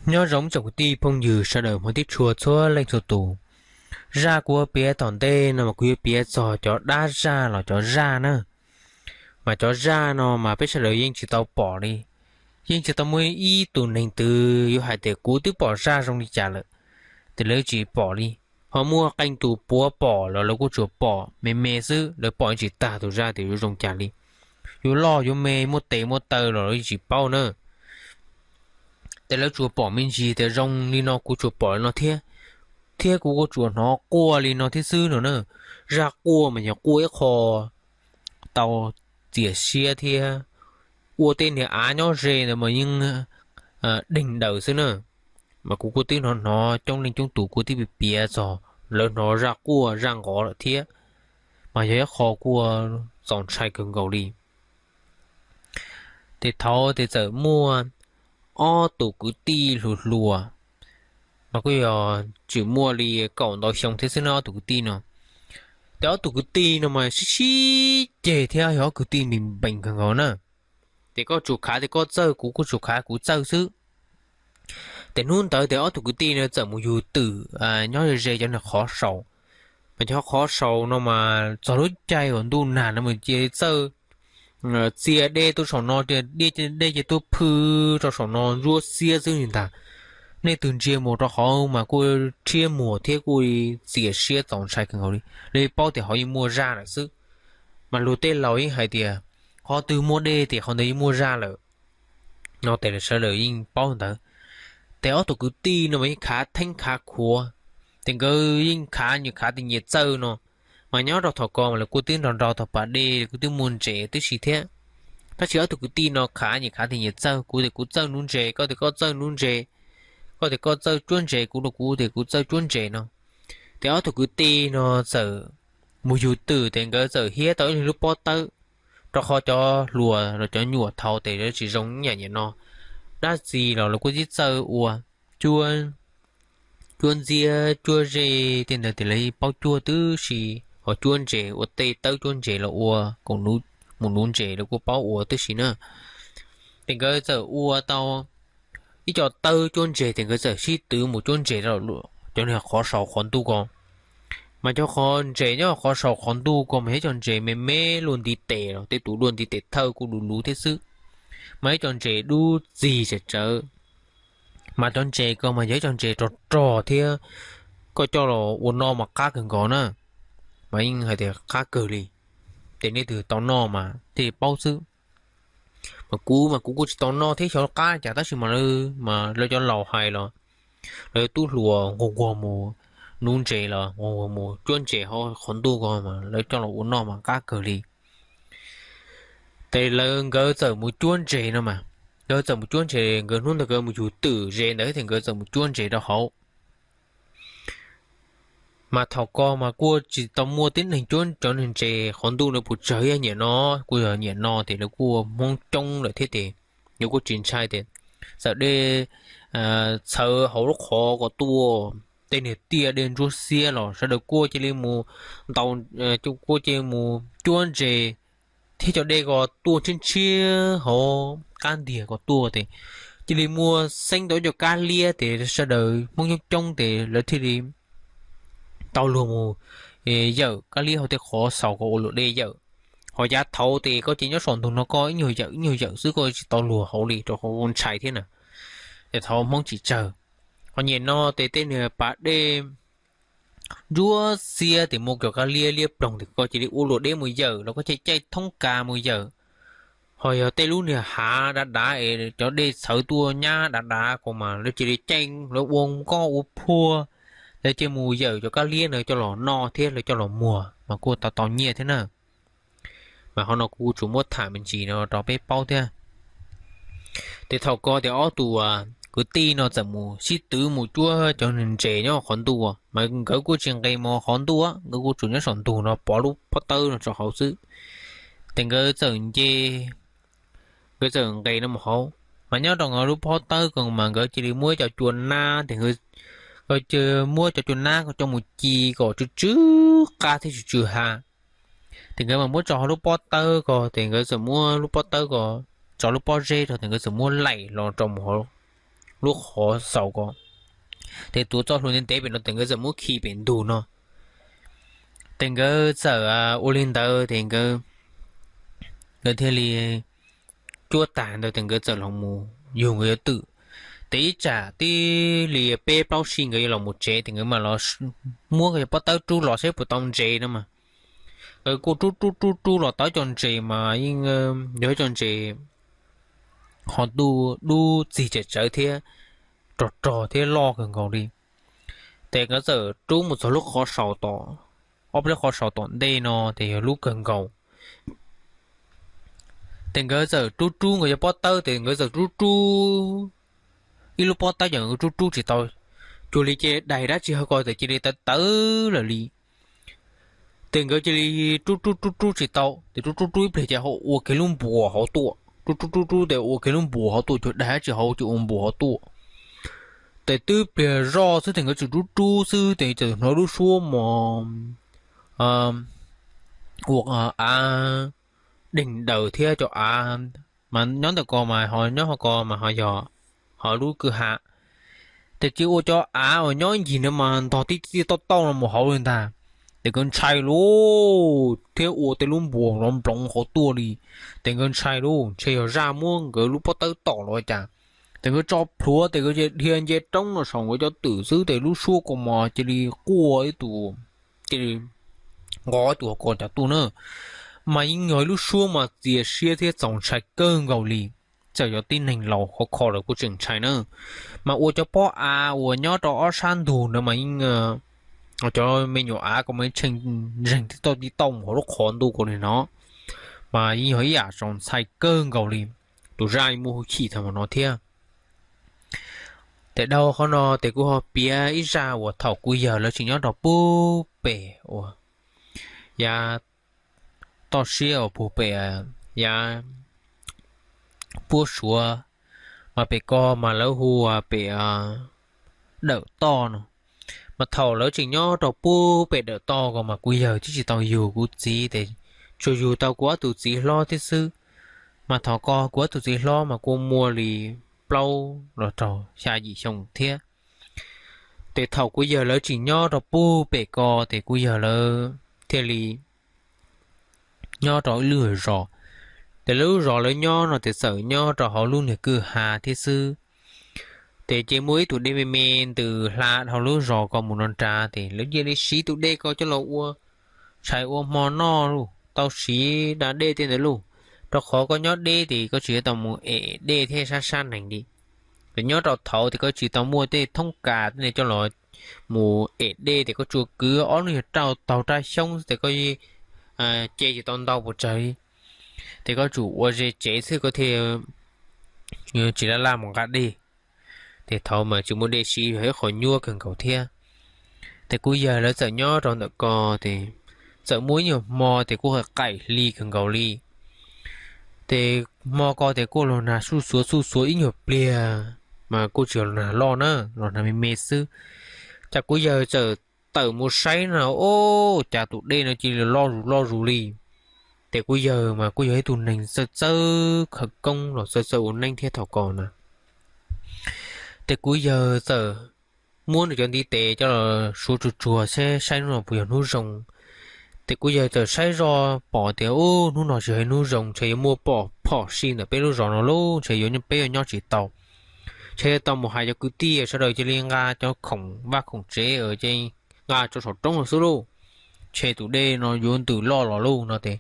Nyob zoo tsoom kwv tij phooj ywg sawv daws hmov tib tshua txhua leej txhua tus. Zaj kuv yuav piav tom ntej no mas kuv yuav piav txog cov dab zaj los cov zaj na. Mas cov zaj no mas peb sawv daws yeej tsis tau pom li. Yeej tsis tau muaj ib tus neeg twg yuav hais tias kuv twb pom zaj zoo li cas lawm, ces lawv tsis pom li. Ho muaj qee tus puav pom los lawv kuj tsuas pom me me xwb, lawv pom tsis tag tus zaj tias yuav zoo cas li. Yuav loj yuav me, muaj tes muaj taw los lawv tsis paub na. Ces lawv tsuas pom me ntsis tias zoo li no, kuv tsuas pom li no thiab, thiab kuv kuj tsuas hnov quaj li no thiab xwb no na. Zaj quaj mas yog quaj ib qho tau txias siab thiab, ua tej niag av nyob ze ntawd mas yeej deeg daws xwb na. Mas kuv kuj twb hnov hnov coob leej coob tus kuj twb piav txog lawv hnov zaj quaj zaj nqov lawm thiab, mas yog ib qho kuj txaus ntshai kawg nkaus li. Ces thaud ces txawm muaj ob tug kwv tij hluas hluas, mas kuj yog tsis muaj li kaum ntau xyoo thiab xwb na ob tug kwv tij no. Ces ob tug kwv tij no mas sib sib ceg thiab yog ob kwv tij npis npees kawg nkaus na. Ces koj tsuas khav tias koj txawj, kuv kuj tsuas khav kuv txawj xwb. Ces hnub ntawd ces ob tug kwv tij no txawm mus yug twm nyob ze ze cov niag qhov saus. Mas cov qhov saus no mas txog lub caij uas ntuj nag no mas cia li txawj txia dej tuaj saum no, dej cia tuaj phwj rau saum no ntsuab xiab xwb li ntag. Nej tus ntsia mus rau hauv mas kuj rhiab muag thiab kuj txias siab txaus ntshai kawg nkaus li, li paub tias hauv yeej muaj zaj lawm xwb. Mas luag tej laus yeej hais tias qhov twg muaj dej ces qhov ntawd yeej muaj zaj lawm no, ces sawv daws yeej paub ntawd. Ces ob tug kwv tij no mas yeej khav theeb khav khuav, ces nkawd yeej khav nyias khav tias nyias txawj no. Mas nyob rau thaum ko mas lawv kuj twb nrog nrog tau pas dej, kuj twb muaj ntses tib si thiab. Tab sis ob tug kwv tij no khav nyias khav tias nyias txawj, kuv tias kuv txawj nuv ntses, koj tias koj txawj nuv ntses, koj tias koj txawj cuab ntses, kuv rau kuv tias kuv txawj cuab ntses no. Ces ob tug kwv tij no txawm mus yug twm ces nkawd txawm hiab tau ib lub pob tawb, rau qhov cov hluas los cov nyuam thaud ces lawv tsis zoo ib yam niam no, dab tsi los lawv kuj tib txawj ua, cuab, cuab ntxiab cuab ze tej ntawd ces lawv paub cuab tib si, ho cuab ntses ua tej tawb cuab ntses los ua, kom mus nuv ntses lawv kuj paub ua tib si na. Ces nkawd txawm ua tau ib co tawb cuab ntses ces nkawd txawm sib twv mus cuab ntses rau cov niag qhov saum qhov ntuj ko. Mas cov qhov ntses nyob qhov saum qhov ntuj ko mas yog cov ntses me me luaj ntiv tes los tej tus luaj ntiv tes thawj kuj luv luv thiab xwb, mas yog cov ntses dub txig tsawv tsawv. Mas cov ntses ko mas yog ib cov ntses rog rog thiab, koj coj los ua noj mas qab kawg nkaus na. Mas yeej hais tias qab kawg li, ces nej twg tau noj mas thiaj paub xwb. Mas kuv mas kuv kuj tsis tau noj thiab xyov qab cas tab sis mas lawv, mas lawv cov laus hais los lawv tub hluas nquag nquag mus nuv ntses los nquag nquag mus cuab ntses hauv qhov ntuj ko mas lawv coj los ua noj mas qab kawg li. Ces lawv nkawd txawm mus cuab ntses no mas, nkawd txawm mus cuab ntses, nkawd hnub ntawd nkawd mus yug twm ze ntawd ces nkawd txawm mus cuab ntses rau hauv. Mas thaum ko mas kuj tsis tau muaj tib neeg cuab cov niag ntses qhov ntuj no puas tsawg ib yam niam no, kuj yog niam no ces lawv kuj Hmoob coob lawm thiab ces lawv kuj tsis ntshai ces txawm dej txhawv hauv lub qhov ko tuaj, tej niag tiaj dej ntsuab xiab los sawv daws kuj cia li mus ntaus, kuj cia li mus cuab ntses, thiab cov dej ko tuaj ntshiab ntshiab hauv qab ntiag ko tuaj ces cia li muaj xeeb tau ib co kab liab ces sawv daws Hmoob coob coob ces lawv thiaj li tau luag mus yawm kab liab hauv tej qhov xaus ko ua luam dej yawm. Ho yav thaud ces koj cia nyob saum ntug no koj ib nyuag yawm ib nyuag yawm xwb koj tsis tau luag hauv li rau qhov ntshai thiab na. Ces thaud Hmoob tsis tsawg. Ho niam no ces tej niag pas dej ntsuab xiab ces muaj cov kab liab liab ploog ces koj cia li ua luam dej mus yawm los koj cia caij thoob kas mus yawm. Ho yog tej lub niag hav dav dav es cov dej txhawv tuaj nyab dav dav ko mas lawv cia li caij lawv ua nkoj ua phuaj, lawv cia mus yawm cov kab liab ntawd coj los noj thiab lawv coj los muag mas kuj tau tau nyiaj thiab na. Mas qhov no kuv tsuas muab tham me ntsis no rau peb paub thiab. Ces thaum ko ces ob tug kwv tij no txawm mus sib twv mus cuab cov ntses nyob qhov ntuj, mas nkawd kuj tsis nqes mus qhov ntuj, nkawd kuj tsuas nyob saum ntug no pov lub pob tawb no rau hauv xwb. Ces nkawd txawm nce, nkawd txawm nqes no mus hauv, mas nyob rau nkawd lub pob tawb ko mas nkawd cia li muab cov cua nab ces, nkawd muab cov cua nab ko coj mus ci kom tsw tsw qab thiab tsw tsw ha. Ces nkawd mas muab tso hauv lub pob tawb ko ces nkawd txawm muab lub pob tawb ko tso lub pob zeb rau ces nkawd txawm muab laim los rau mus hauv lub qhov xaus ko. Ces tuav txoj hlua ntev ntev pem no tes nkawd txawm muab khi pem ntug no. Ces nkawd txawm ua li ntawd ces nkawd, nkawd thiaj li cuab tag ntawd ces nkawd txawm los mus yug nkawd yuav twm. Ces ib tsam tib li peb plaub sij nkawd yuav los mus tsev ces nkawd mam los muab nkawd cov pob tawb rub los saib puas tau ntses no mas. Nkawd kuj rub rub rub rub los tau cov ntses mas yeej yog cov ntses ho dub txig tsem tsawv thiab rog rog thiab loj kawg nkaus li. Ces nkawd txawm rub mus txog lub qhov saus tom, ob peb lub qhov saus tom ntej no ces yog lub kawg nkaus. Ces nkawd txawm rub rub nkawd cov pob tawb ces nkawd txawm rub rub ib lub pob tawb ces nkawd rub rub tsis tau, cuag li cia li daig dab tsi ho ko txawm cia li tawv tawv lawm li. Ces nkawd cia li rub rub rub rub tsis tau ces rub rub rub ib pliag ces ho ua kiag lub npuas hauv tuaj, rub rub rub rub ces ua kiag lub npuas hauv tuaj, cuag daig dab tsi hauv ces ua npuas hauv tuaj. Ces twb pliag zoj xwb ces nkawd tseem rub rub xwb ces txawm hnov lub suab mos ua av deeg daws thiab cov av mas nyob ntawm ko mas ho nyob hauv ko mas ho yog hauv lub kwj ha. Ces cia ua cov av uas nyob ib ncig ntawd mas ntog tib tij tauj tauj no mus hauv li ntag. Ces nkawd ntshai lauj thiab ua tej lub npuas nploov nploov hauv tuaj li. Ces nkawd ntshai lauj, ntshe yog zaj muab nkawd lub pob tawb tom los cas. Ces nkawd tso plhuav ces nkawd dhia nce roob no saum nkawd cov twm xwb ces lub suab ko mas cia li quaj ib tus, cia li nqos ib tus hauv ko cas tuaj na. Mas yeej yog ib lub suab mas txias siab thiab txaus ntshai kawg nkaus li. Txawm yog tib neeg laus khov kho lawm kuj tseem ntshai na. Mas ua cov pob av uas nyob rau ob sab ntug ntawd mas yeej, cov me nyuam av ko mas yeej tshee zeeg tib tauj tib tauj mus hauv lub qhov ntuj ko li no. Mas yeej yog ib yam txaus ntshai kawg nkaus li. Tus zaj yeej muaj hwj chim thaum no thiab. Ces dhau qhov no ces kuv ho piav ib zaj uas thaum kuv yawg lawv tseem nyob rau puag pem uas yav toj siab uas puag pem yav puab suav, mas pem ko mas lawv hu ua pem dawm toj no. Mas thaum lawv tseem nyob rau puag pem dawm toj ko mas kuv yawg twb tsis tau yug kuv txiv ces tsuas yug tau kuv ob tug txiv hlob thiab xwb. Mas thaum ko kuv ob tug txiv hlob mas kuj muaj li plaub los rau xya yim xyoo thiab. Ces thaum kuv yawg lawv tseem nyob rau puag pem ko ces kuv yawg lawv thiaj li nyob rau ib lub zos. Ces lawv lub zos lawv nyob no ces txawm nyob rau hauv lub niag kwj ha thiab xwb. Ces ces muaj ib tug dej me me ntws hla dhau lub zos ko mus no nrad ces lawv cia li siv tus dej ko coj los ua tshais ua hmo noj lauj, tau siv da dej tej ntawd lauj. Rau qhov koj nyob deb ces koj tsis tau mus em dej thiab sab sab nees li. Ces nyob rau thaud ces koj tsis tau muaj tej thoob kas tej coj los mus em dej ces koj tsuas kwv ob lub nyuag raj taug raj xyoob xwb ces koj ce tsis tau ntau puas tsawg li. Ces koj tsum ua ze tsev xwb koj thiaj tsis laj laj mus nqa dej. Ces thaud mas tsis muaj dej siv yog ib qho nyuaj kawg nkaus thiab. Ces kuv yawg lawv txawm nyob rau ntawm ko ces txawm muaj ib nyuag hmo ces kuj qaim hli kawg nkaus li. Ces hmo ko ces kuj los nag xuj xuav xuj xuav ib nyuag pliag, mas kuj tsis yog los nag loj na, los nag me me xwb. Cas kuv yawg txawm tawm mus saib no, ub, cas tus dej no cia li loj zus loj zus li. Ces kuv yawg mas kuj yog ib tug neeg txawj txawj khawv koob los txawj txawj ua neeb thiab thaum ko na. Ces kuv yawg txawm muab nws cov ntiv tes coj los suav tsuag tsuag seb saib hnub no puas yog hnub zoo. Ces kuv yawg txawm saib zoj pom tias, ub, hnub no tsis yog hnub zoo, ntshe yuav muaj pom phom sij ntawm peb lub zos no lauj, ntshe yuav peb yuav nyob tsis tau. Ntshe yuav tau mus hais cov kwv tij sawv daws cia li nqa cov khoom vaj khoom tsev ces nqa rau saum roob no xwb lauj, ntshe tus dej no yuav ntws loj los lauj no ces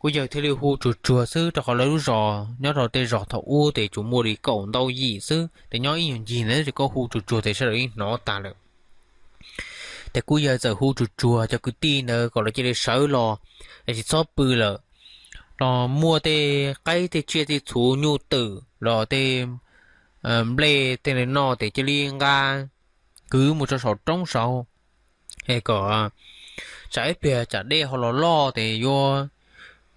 kuv yawg thiaj li hu tsuag tsuag xwb, rau qhov lawv lub zos nyob rau tej zos thaum ub ces tsuas muaj li kaum ntau yim xwb ces nyob ib nyuag ncig ntawd ces koj hu tsuag tsuag ces sawv daws yeej hnov tas lawm. Ces kuv yawg txawm hu tsuag tsuag cov kwv tij ntawd kom lawv cia li sawv los, es tsis txhob pw lawm, los muaj tej qaib tej tsiaj tej txhu nyuj twm los tej nplej tej li no ces cia li nqa kwv mus rau saum roob saud, es kom tsam ib pliag tsam dej ho los loj ces yuav,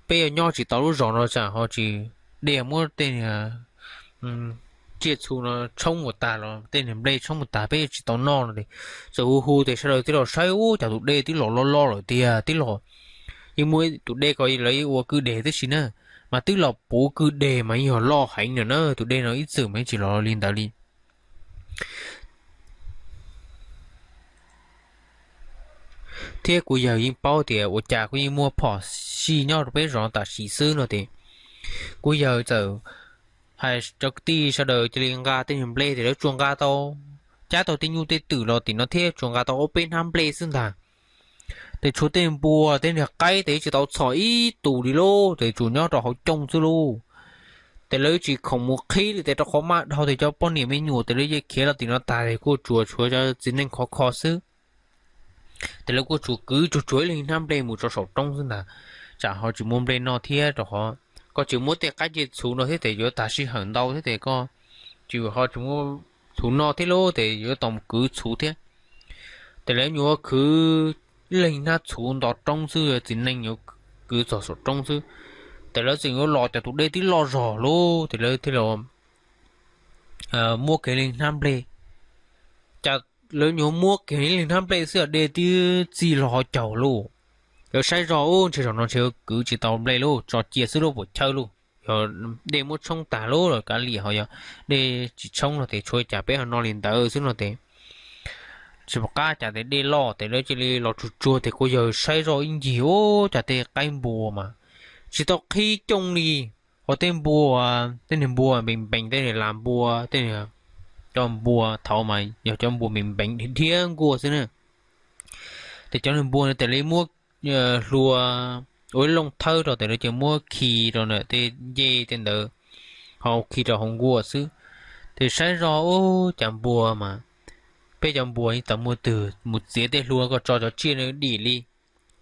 peb yuav nyob tsis tau lub zos no tsam ho tsis, dej muab tej tsiaj txhu no tshoob mus tag los tej niag nplej tshoob mus tag peb yuav tsis tau noj no es txawm hu hu ces sawv daws twb los saib, ub, cas tus dej twb los loj loj lawm tiag, twb los, yeej muaj tus dej ko lawv yeej ua kwj deg tib si na, mas twb los puv kwj deg mas yeej yog loj heev lawm na, tus dej no ib txwm mas yeej tsis los li ntawd li. thiab kuv yawg yeej paub tias ua cas kuj yeej muaj phom sij nyob rau peb zos tam sim xwb no ces kuv yawg txawm hais rau kwv tij sawv daws cia li nqa tej niag nplej ces lawv tsuas nqa tau, cab tau tej nyuj tej twm los tim no thiab tsuas nqa tau ob peb hnab nplej xwb ntag. Ces tshuav tej npua tej niag qaib ces tsis tau txhom ib tus li lauj, ces tsuas nyob rau hauv cooj xwb lauj. Ces lawv tsis khoom mus qhib li ces rau qhov maj dhau ces cov poj niam me nyuam ces lawv yeej khiav los tim no tas ces kuj tsuas tshuav cov txiv neej khov kho xwb. Ces lawv kuj tsuas kwv tsuag tsuag ib leeg hnab nplej mus tso saum roob xwb ntag, tsam ho tsis muaj nplej noj thiab rau qhov koj tsis muab tej qaib tej txhuv no thiab ces yuav tag sij hawm ntau thiab ces koj tsis ho tsis muab txhuv noj thiab lauj ces yuav tau mus kwv txhuv thiab. Ces lawv nyuam qhuav khwv ib leeg hnab txhuv nto roob xwb, txiv neej yuav kwv txog saum roob xwb. Ces lawv txawm yuav los ces tus dej twb loj zog lauj, ces lawv thiaj li muab kiag ib leeg hnab nplej. Ces lawv nyuam qhuav muab kiag ib leeg hnab nplej xwb dej twb txij los hauv caug lauj. Lawv saib zoj ub ntshe zaum no ntshe kwv tsis tau nplej lauj, tso cia xwb lauj, puas chawj lauj, yog dej muab tshoob tag lauj los kav liam, ho yog dej tsis tshoob no ces tshuav cas peb ho noj li ntawd xwb no ces tsis pom qab cas ces dej loj ces lawv cia li los tsuag tsuag ces kuv yawg saib zoj ib ncig ub cas tej qaib npua mas tsis tau qhib cooj li. Ho tej npua, tej niag npua npees npees, tej niag las npua, tej niag, cov npua thaud mas yog cov npua npees npees dhia nkuaj xwb na. Ces cov niag npua no ces lawv muab hlua ua ib looj thawb rau ces lawv cia muab khi rau ntawm tej ncej tej ntawd, ho khi rau hauv nkuaj xwb. Ces saib zoj ub cas npua mas peb cov npua yeej tsis muaj twg mus txiav tej hlua kom tso cov tsiaj no dim li,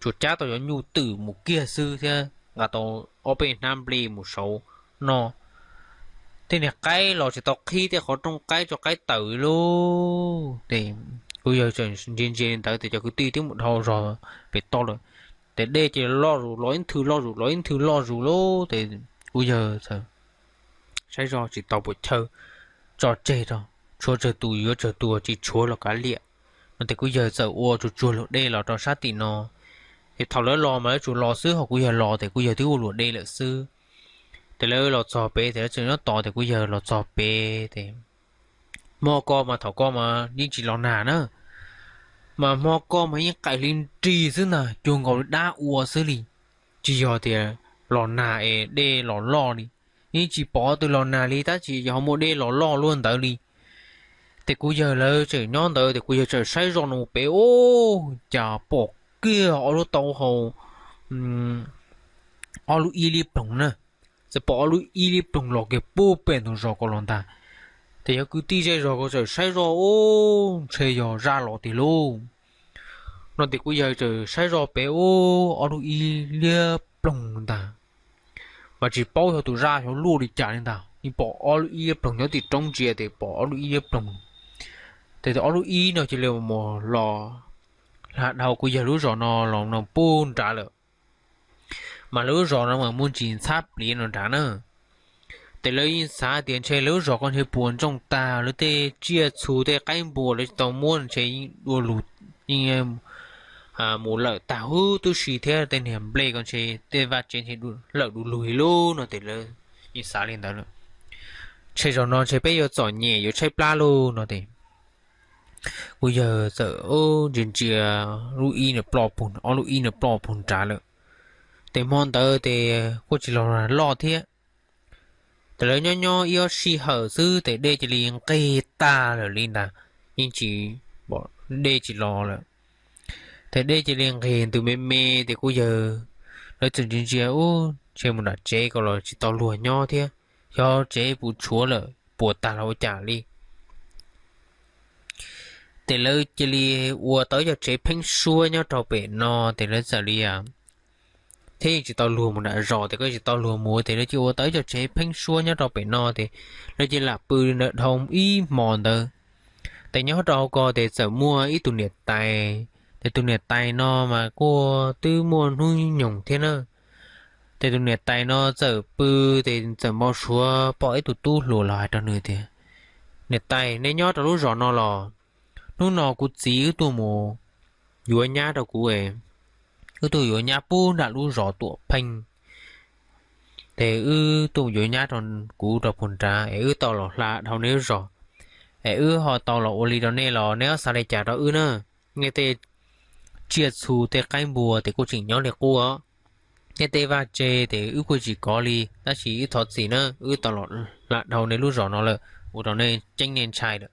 tsuas cab tau cov nyuj twm mus kiag xwb thiab nqa tau ob peb hnab nplej mus saud noj. Tej niag qaib los tsis tau qhib tej qhov rooj qaib tso qaib tawm lauj. Ces kuv yawg tseem ntsia ntsia li ntawd ces cov kwv tij twb mus dhau zog pem toj lawm. Ces dej ces loj zus los ib nthwv loj zus los ib nthwv loj zus lauj. Ces kuv yawg saib zoj tsis tau puas chawj, tso tseg rau, tshuav tsawg tus yuav tsawg tus, tsis tshuav los kav liam no ces kuv yawg txawm ua tsuag tsuag luag dej los rau sab tim no. Ces thaum lawv los mas lawv tsuas los xwb, ho kuv yawg los ces kuv yawg twb ua luag dej lawm xwb. Ces lawv los txog pem ces lawv tseem nyob tod ces kuv yawg los txog pem ces hmo ko mas thaum ko mas yeej tsis los nag na, mas hmo ko mas yeej qaim hli nrig xwb ntag, cuag nkaus li dab ua xwb li. Tsis yog tias los nag es dej los loj li, yeej tsis pom tus los nag li tab sis yog ho muaj dej los loj luaj ntawd li. Ces kuv yawg lawv tseem nyob ntawd ces kuv yawg tseem saib zoj no pem ub cas pom kiag ob lub taub hau ob lub ib liab ploog na. Txawm pom ob lub ib liab ploog los kiag puag pem ntug zos ko los ntag. Ces yog kwv tij zej zog ko txawm saib zoj ub ntshe yog zaj los tiag lauj no ces kuv yawg txawm saib zoj pem ub ob lub ib liab ploog ntag. Mas tsis paub yog tus zaj xyov luaj li cas li ntag, yeej pom ob lub ib liab ploog nyob tim roob ntsia ces pom ob lub ib liab ploog. Ces ob lub ib no cia li mus los hla dhau kuv yawg lub zos no los no puag nrad lawm. Mas lub zos no mas muaj ntsis ntxhab pliav no nrad na. Ces lawv yeej xav tias ntshe lawv lub zos ko ntshe puas ntsooj tag, lawv tej tsiaj txhu tej qaib npua lawv tsis tau muab ntshe yeej dua lug, yeej mus lawm tag huv tib si thiab tej niag nplej ko ntshe tej vaj tsev ntshe lawm du lug li lauj no ces lawv yeej xav li ntawd lawm. Ntshe zaum no ntshe peb yuav txom nyem yuav tshaib plab lauj no ces kuv yawg txawm ntsia ntsia lub ib no ploj puag, ob lub ib no ploj puag nrad lawm. Ces hmo ntawd ces kuj tsis los loj thiab. Ces lawv nyob nyob ib ob sij hawm xwb ces dej cia li nqig tag lawm li ntag, yeej tsis pom dej tsis los lawm. Ces dej cia li nqig ntws me me ces kuv yawg lawv txawm ntsia ntsia ub ntshe mus nram tsev ko los tsis tau luag nyob thiab, xyov tsev puas tshuav lawm puas tag los ua cas li. Ces lawv cia li ua tau ib co tsev pheeb suab nyob rau pem no ces lawv txawm li thiab yeej tsis tau luag mus nram zos ces kuj tsis tau luag mus ces lawv cia ua tau ib co tsev pheeb suab nyob rau pem no ces lawv cia li lam pw li ntawd dhau ib hmo ntawd. Ces nyob rau hauv ko ces txawm muaj ib tug niam tais, ces tus niam tais no mas kuj twb muaj hnub nyoog thiab na. Ces tus niam tais no txawm pw, ces txawm npau suav pom ib tug tub hluas los hais rau nws tias, Niam tais, nej nyob rau lub zos no los? Hnub no kuv txiv wb tuaj mus yuav nyab rau kuv, wb tuaj yuav nyab puag nram lub zos Tuam Pheej. Ces wb tuaj yuav nyab rau kuv rau puag nrad es wb tau los hla dhau nej lub zos, es wb ho tau los ua li rau nej los nej xav li cas rau wb na? Nej tej tsiaj txhu tej qaib npua ces kuj tseem nyob li qub os. Thiab tej vaj tse ces wb kuj tsis kov li, tab sis wb thov txim na, wb tau los hla dhau nej lub zos no lawm, ua rau nej ceeb nej ntshai lawm.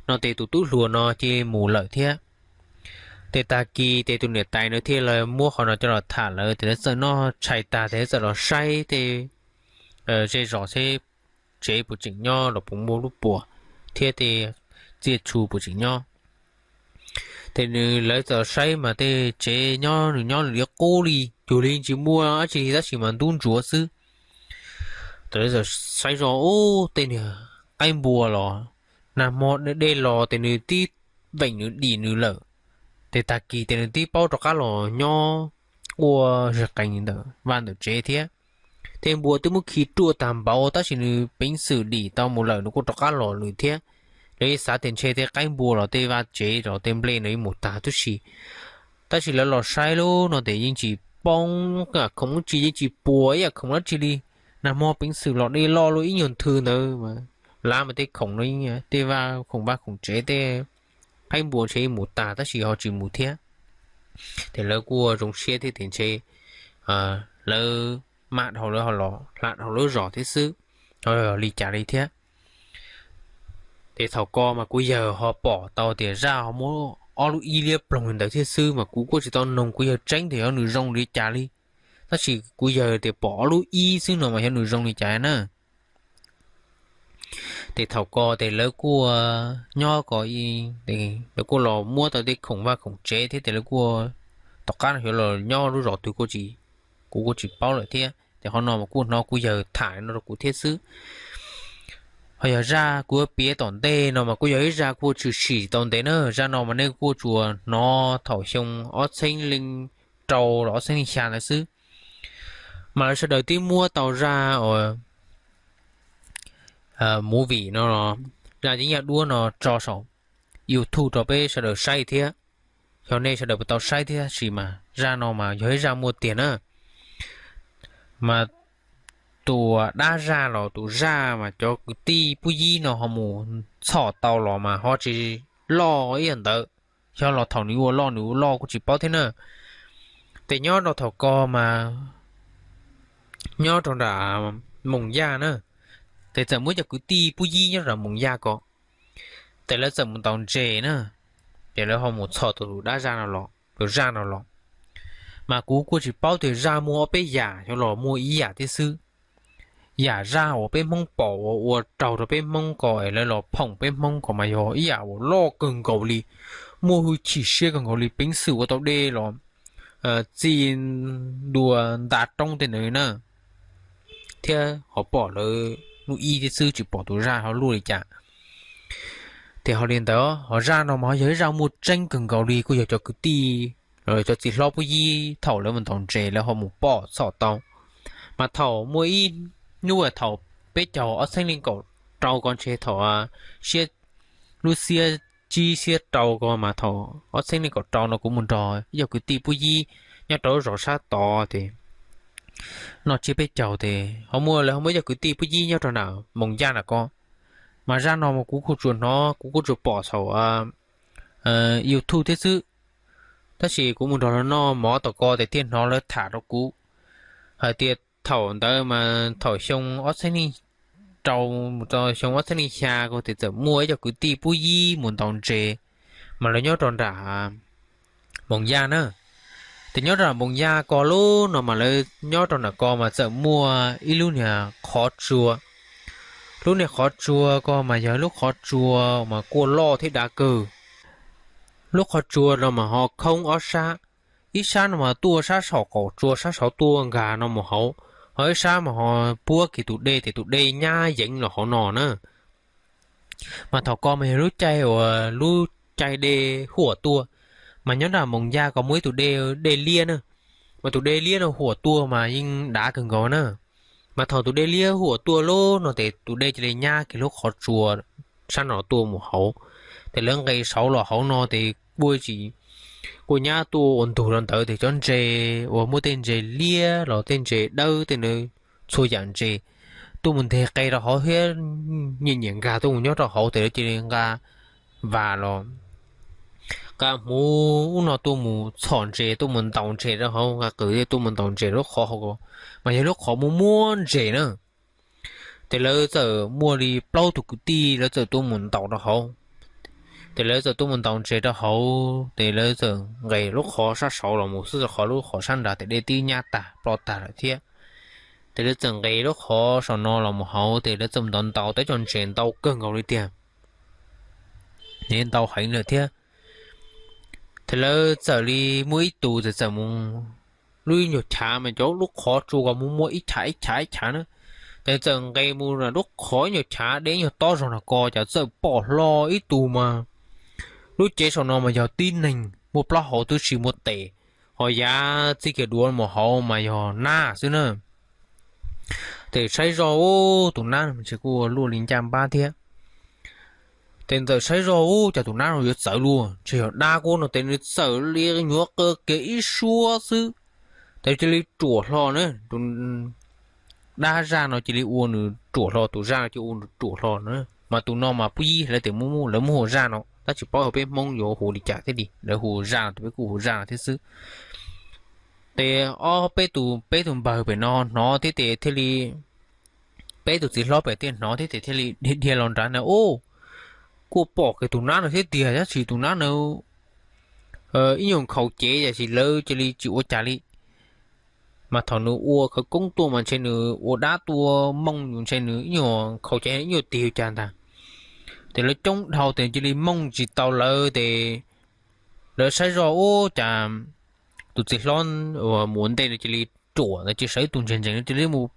No ces tus tub hluas no ces mus lawm thiab. Ces tag kis ces tus niam tais no thiaj li muab qhov no coj los tham lawv, ces lawv txawm noj tshais tag ces lawv txawm los saib tej zej zos seb tsev puas tseem nyob los puas muaj lub puas thiab tej tsiaj txhu puas tseem nyob. Ces nws, lawv txawm saib mas tej tsev nyob nws nyob nws li qub li, cuag li tsis muaj dab tsi li tab sis mas ntub ntsuav xwb. Ces lawv txawm saib zoj ub, tej niag qaib npua los nag hmo dej los ces nws tib veem nws dim nws lawm, ces tag kis ces nws tib paub rov qab los nyob ua zes qees ntawm vaj ntawm tsev thiab. Tej npua twb muab khi ruaj tag npaum tab sis nws peev xwm dim tau mus lawm nws kuj rov qab los lawm thiab. Lawv yeej xav tias ntshe tej qaib npua los tej vaj tsev los tej nplej no yeej mus tag tib si, tab sis lawv los saib lub no ces yeej tsis poob khoom dab tsi, yeej tsis puas ib yam khoom dab tsi li. Nag hmo peev xwm los dej loj luaj ib nyuag nthwv ntawd, lav mas tej khoom no, tej vaj khoom vaj khoom tsev tej qaib npua ntshe yeej mus tag tab sis ho tsis mus thiab. Ces lawv kuj zoo siab thiab tias ntshe lawv mam dhau lawv ho los hla dhau lawv zos thiab xwb, ho li cas li thiab. Ces thaum ko mas kuv yawg ho pom tau tias zaj ho muab ob lub ib liab ploog li ntawd thiab xwb, mas kuv kuj tsis tau noog kuv yawg tseeb tias yog nws zoo li cas li, tab sis kuv yawg tias pom ob lub ib xwb no mas yog nws zoo li cas na. Ces thaum ko ces lawv kuj nyob ko, lawv kuj los muab tau tej khoom vaj khoom tsev thiab ces lawv kuj, tom qab no xyov los nyob lub zos twg kuv kuj tsis paub lawm thiab, ces qhov no mas kuj hnov kuv yawg tham no rau kuv thiab xwb. Ho yog zaj kuv yuav piav tom ntej no mas kuj yog ib zaj kuj tshwm sim tau ntev na, zaj no mas nej kuj tsuas hnov thaum xyoo ob txhiab leej rau los ob txhiab leej xya ntawd xwb. Mas lawv sawv daws twb muab tau zaj movie no, zaj yeeb yaj duab no tso saum YouTube rau peb sawv daws saib thiab. Yog nej sawv daws puas tau saib thiab tab sis mas zaj no mas yog ib zaj muaj tiag na. Mas tus dab zaj los tus zaj mas cov kwv tij pub yib no ho mus txhom tau los mas ho tsis loj ib yam ntawd. Xyov los thaum nws ua loj nws ua loj kuj tsis paub thiab na. Ces nyob rau thaum ko mas nyob rau nram Moos Yaj na, ces txawm muaj cov kwv tij pub yib nyob rau nram Moos Yaj ko, ces lawv txawm mus ntaus ntses na, ces lawv ho mus txhom tus dab zaj no los, tus zaj no los. Mas kuv kuj tsis paub tias zaj muaj ob peb yam xyov los muaj ib yam thiab xwb. Yam zaj uas peb Hmoob pom uas ua raug rau peb Hmoob ko es lawv los phoom peb Hmoob ko mas yog ib yam uas loj kawg nkaus li, muaj hwj chim siab kawg nkaus li, peev xwm ua tau dej los txi dua nta roob tej ntawd na, thiab ho pom lawv lub ib thiab xwb tsis pom tus zaj ho luaj li cas. Ces ho li ntawd ho zaj no mas ho yog ib zaj muaj tseeb kawg nkaus li, kuj yog cov kwv tij, cov txiv hlob pub yib thaum lawv mus ntaus ntses lawv ho mus pom txhom tau. Mas thaum muaj ib hnub thaum peb caug ob txhiab leej kaum rau ko ntshe thaum siab, lub xiab tsib xiab rau ko mas thaum ob txhiab leej kaum rau no kuv mus nrog ib co kwv tij pub yib nyob rau lub zos sab tod ces noj tsiab peb caug ces ho muaj, lawv ho muaj ib co kwv tij pub yib nyob rau nram Moos Yaj na ko. Mas zaj no mas kuv kuj tsuas hnov, kuv kuj tsuas pom saum YouTube thiab xwb, tab sis kuv mus nrog lawv noj mov tom ko ces thiaj hnov lawv tham rau kuv hais tias thaum ntawd mas thaum xyoo ob txhiab leej rau mus rau xyoo ob txhiab leej xya ko ces txawm muaj ib co kwv tij pub yib mus ntaus ntses, mas lawv nyob rau nram Moos Yaj na. Ces nyob rau nram Moos Yaj ko lub no mas lawv nyob rau nram ko mas txawm muaj ib lub niag qhov tsua. Lub niag qhov tsua ko mas yog lub qhov tsua mas kuj loj thiab dav kawg. Lub qhov tsua no mas ho khoob ob sab, ib sab no mas tuaj sab saum qaum tsua sab saud tuaj nkag no mus hauv, ho ib sab mas ho puab kiag tus dej ces tus dej nyab yeev los hauv no na. Mas thaum ko mas yog lub caij uas lub caij dej huam tuaj, mas nyob nram Moos Yaj ko muaj ib tug dej, dej liab na, mas tus dej liab no huam tuaj mas yeej dav kawg nkaus na. Mas thaum tus dej liab huam tuaj lub no ces tus dej cia li nyab kiag lub qhov tsua sab no tuaj mus hauv, ces lawv nqes saud los hauv no ces kuj tsis, kuj nyab tuaj ua ntug rau ntawd ces cov ntses uas muaj tej ntses liab los tej ntses dawb tej ntawd, txhua yam ntses tuaj mus nteg qe rau hauv thiab, nyiam nyiam nkag tuaj mus nyob rau hauv ces lawv cia li nqa vas los nqa hmuv ub no tuaj mus txhom ntses, tuaj mus ntaus ntses rau hauv, nqa qws tuaj mus ntaus ntses lub qhov hauv, mas yog lub qhov muaj muab ntses na. Ces lawv txawm muaj li plaub tug kwv tij, lawv txawm tuaj mus ntaus rau hauv. Ces lawv txawm tuaj mus ntaus ntses rau hauv, ces lawv txawm nqes lub qhov sab saud los mus xwb, qhov lub qhov sab nrad ces dej twb nyab tag ploj tag lawm thiab. Ces lawv txawm nqes lub qhov saum no los mus hauv, ces lawv txawm ntaus ntaus tau cov ntses ntau kawg nkaus li tiag, ntau heev lawm thiab. Ces lawv txawm li muaj ib tug txawm txawm mus lub ib nyuag chav mas cov lub qhov tsua ko muaj muaj ib chav ib chav ib chav na. Ces txawm nqes mus lub qhov ib nyuag chav deb nyuag tob zog no ko, cas txawm pom hlo ib tug mas lub cev saum no mas yog tib neeg muaj plaub hau tib si muaj tes, ho yav txij kiag duav mus hauv mas yog nab xwb na. Ces saib zoj ub, tus nab no ntshe kuj ua luaj li ncaj npab thiab. Ces txawm saib zoj ub, cas tus nab no yuav txawv luaj, ntshe yog dab kuj no. Ces nws txawm li nyuav qw kiag ib suab xwb, ces cia li ruam hlo na. Dab zaj no cia li ua nws ruam hlo, tus zaj no cia ua nws ruam hlo na. Mas tus no mas pub yib lawv tias lawv muab hu zaj no, tab sis tsis paub yog peb Hmoob yuav hu li cas thiab li, lawv hu zaj no, peb kuj hu zaj no thiab xwb. Ces ob peb tus, peb tus npawg pem no hnov thiab ces thiaj li, peb tus txiv hlob pem thiaj hnov thiab ces thiaj li dhia dhia los nrad na. Ub, kuj pom kiag tus nab no thiab tiag, tab sis tus nab no ib nyuag nkhaus cev, tiam sis lawv cia li tsis ua cas li. Mas thaum nws ua khawv koob tuaj mas ntshe nws ua dab tua mooj yus, ntshe nws ib nyuag nkhaus cev ib nyuag tig ua cas ntag. Ces lawv coob dhau ces cia li mooj tsis tau lawv ces lawv saib zoj ub, cas tus txiv hlob uas mus ua ntej no cia li ruam ntawd, cia li sawv tus ntseeg ntseeg no cia li mus,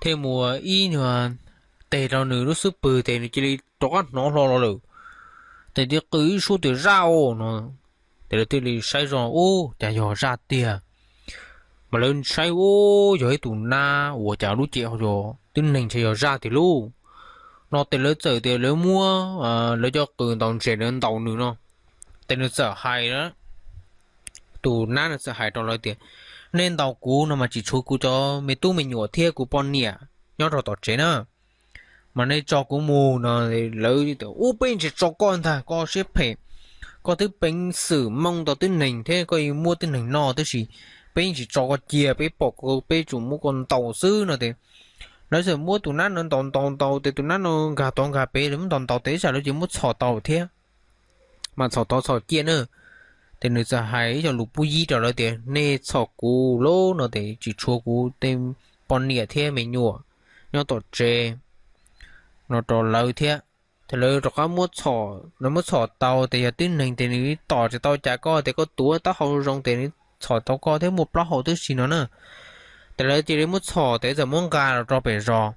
thiaj mus ib nyuag teg rau nws lub xub pwg ces nws cia li rov qab hnov hlo los lawm. Ces cia li qw ib suab tias zaj os no. Ces lawv thiaj li saib zoj ub, cas yog zaj tiag. Mas lawv saib ub, yog ib tus nab uas cas lub cev ho yog tib neeg, ntshe yog zaj tiag lauj no. Ces lawv txawm tias lawv muab lawv cov qws ntaus ntses lawv ntaus nws no. Ces nws txawm hais, tus nab no txawm hais rau lawv tias, nej ntaus kuv no mas tsis tshuav kuv cov me tub me nyuam thiab kuv poj niam nyob rau tom tsev na, mas nej tso kuv mus no. Lawv tias ub, peb tsis tso koj ntag, koj siab phem, koj twb peev xwm mooj tau tib neeg thiab koj muab tib neeg noj, tab sis peb yeej tsis tso koj cia, peb pom koj peb tsuas muab koj ntaus xwb no. Ces lawv txawm muab tus nab no ntaus ntaus ntaus ces tus nab no nkag tod nkag pem, lawv muab ntaus ntaus tes ib tsam lawv cia muab txhom tau thiab, mas txhom tod txhom ciaj na. Ces nws txawm hais ib co lus pub yib rau lawv tias nej txhom kuv lauj no ces tsis tshuav kuv tej poj niam thiab me nyuam nyob tom tsev no rau lawv thiab. Ces lawv rov qab muab txhom, lawv muab txhom tau ces yog tib neeg ces nws tom tsis tau cas koj, ces koj tuav taub hau zoo ces nws txhom tau koj thiab muaj plaub hau tib si no na. Ces lawv cia li muab txhom ces txawm muab nqa los rau pem zos.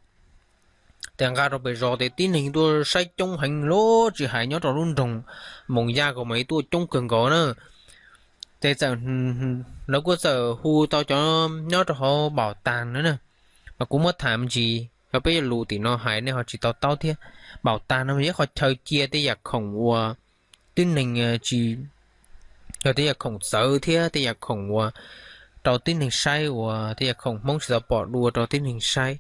Ces nqa rau pem zos ces tib neeg tuaj saib coob heev lawm, tsis hais nyob rau lub nroog Moos Yaj ko mas tuaj coob kawg nkaus na. Ces txawm, lawv kuj txawm hu tau cov nyob rau hauv Npaum Tag no na. Mas kuv muab tham me ntsis, yog peb lus tim no hais nej ho tsis to taub thiab. Npaum Tag no mas yog qhov chaw cia tej yam khoom uas tib neeg, tsis, yog tej yam khoom txawv thiab tej yam khoom uas rau tib neeg saib, uas tej yam khoom Hmoob tsis tau pom dua rau tib neeg saib.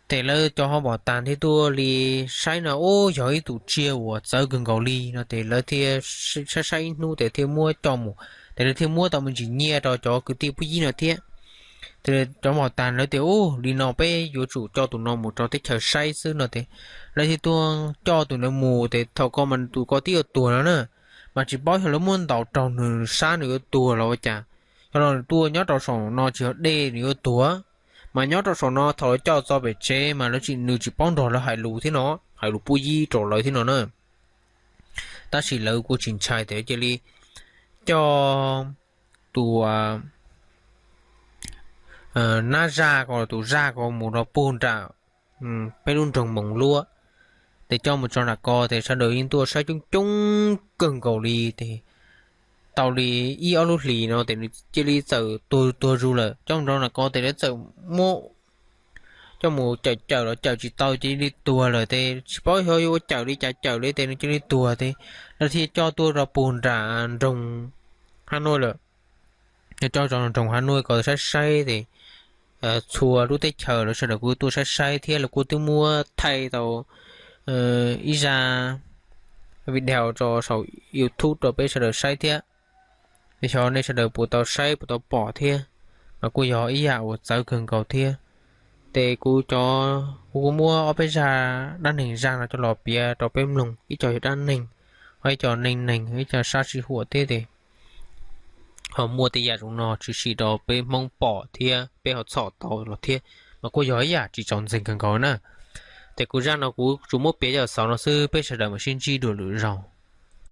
Ces lawv cov hauv Npaum Tag thiaj tuaj li saib no, ub, yog ib tus tsiaj uas txawv kawg nkaus li no ces lawv thiaj saib saib ib hnub ces thiaj muab coj mus, ces lawv thiaj muab tau me ntsis nyiaj rau cov kwv tij pub yib no thiab. Ces cov Npaum Tag lawv tias ub, li no peb yuav tsum coj tus no mus rau teb chaws saib xwb no ces lawv thiaj tuaj coj tus ntawd mus. Ces thaum ko mas tus ko twb yuav tuag no na, mas tsis paub yog lawv muab ntaus raug nws sab nws yuav tuag los ua cas. Yog los nws tuaj nyob rau saum no tsis yog dej nws yuav tuag, mas nyob rau saum no thaum lawv coj txog pem tsev mas lawv tsis, nws tsis paub nrog lawv hais lus thiab no, hais lus pub yib rau lawv thiab no na. Tab sis lawv kuj tsis ntshai ces cia li coj tus nab zaj ko, tus zaj ko mus rau puag nram peb lub nroog Moos Luab. Ces coj mus tso nram ko ces sawv daws yeej tuaj saib coob coob kawg nkaus li ces tau li ib ob lub hlis no ces nws cia li txawm tuag tuag zus lawm. Coj mus rau nram ko ces lawv txawm muab coj mus cawm cawm los cawm tsis tau cia li tuag lawm ces tsis paub xyov yuav ua cawm li cas cawm li ces nws cia li tuag ces lawv thiaj coj tuaj rau puag nram nroog Hav Nuaj lawm. Coj rau nroog Hav Nuaj ko saib saib ces txhua lub teb chaws lawv sawv daws kuj tuaj saib saib thiab lawv kuj twb muab thaij tau ib zaj video rau saum YouTube rau peb sawv daws saib thiab. Es xyov nej sawv daws puas tau saib puas tau pom thiab, mas kuj yog ib yam uas txawv kawg nkaus thiab. Ces kuv cov, kuv kuj muab ob peb zaj dab neeg zaj no coj los piav rau peb mloog, ib co yog dab neeg, ho ib co neeg neeg, ib co sab sij huam thiab ces ho muaj tej yam zoo no tshwm sim rau peb Hmoob pom thiab peb ho txhom tau los thiab, mas kuj yog ib yam tsis txaus ntseeg kawg nkaus na. Ces kuv zaj no kuv tsuas muab piav coj xaus no xwb, peb sawv daws mam sib ntsib dua lwm zaus.